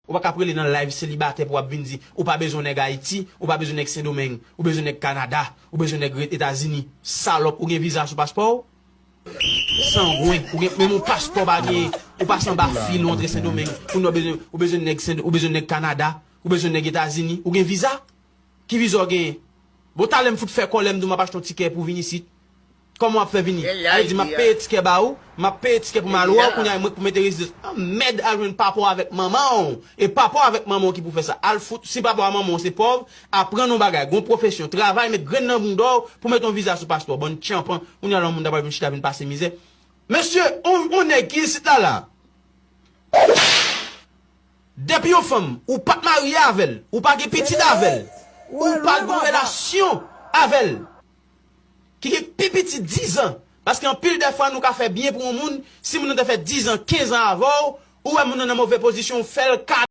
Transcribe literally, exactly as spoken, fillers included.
Ou pa ka ap rele nan live selibatè pou w ap vin di, ou pa bezwen nèg Ayiti, ou pa bezwen nèg Sendomeng, ou bezwen nèg Kanada, ou bezwen nèg Etazini. Salòp, ou gen viza sou paspò w? Sangwen, ou gen menm yon paspò pa gen, ou pase anba fil, ou antre Sendomeng, ou nan bezwen, ou bezwen nèg Sen, ou bezwen nèg Kanada, ou bezwen nèg Etazini, ou gen viza? Ki viza w genyen? Bon, talè m fout fè kòlè, m di w m ap achte yon tikè pou vin isit. Kòman w ap fè vini? Sa vle di m ap peye tikè ba ou, m ap peye tikè pou m al wè w, kounye a mwen pou mete rezidans. Anmèd, al jwenn papa w avèk manman w. E papa w avèk manman w ki pou fè sa. Al fout, si papa w manman w se pòv, aprann yon bagay, gon pwofesyon, travay, met grenn nan bounda w pou mete yon viza sou paspò. Bann tchanpan, kounye a lè yon moun ta pral vin chita vin pase mizè. Mesye, on, on nèg ki isit la la. Depi yon fanm, ou pa t marye avè l, ou pa gen pitit avè l, ou pa t gon relasyon avè l, ki gen pi piti diz an, paske anpil dè fwa nou ka fè byen pou yon moun, si moun nan te fè diz an, kenz an avè w, ou wè moun nan nan move pozisyon, ou fè l ka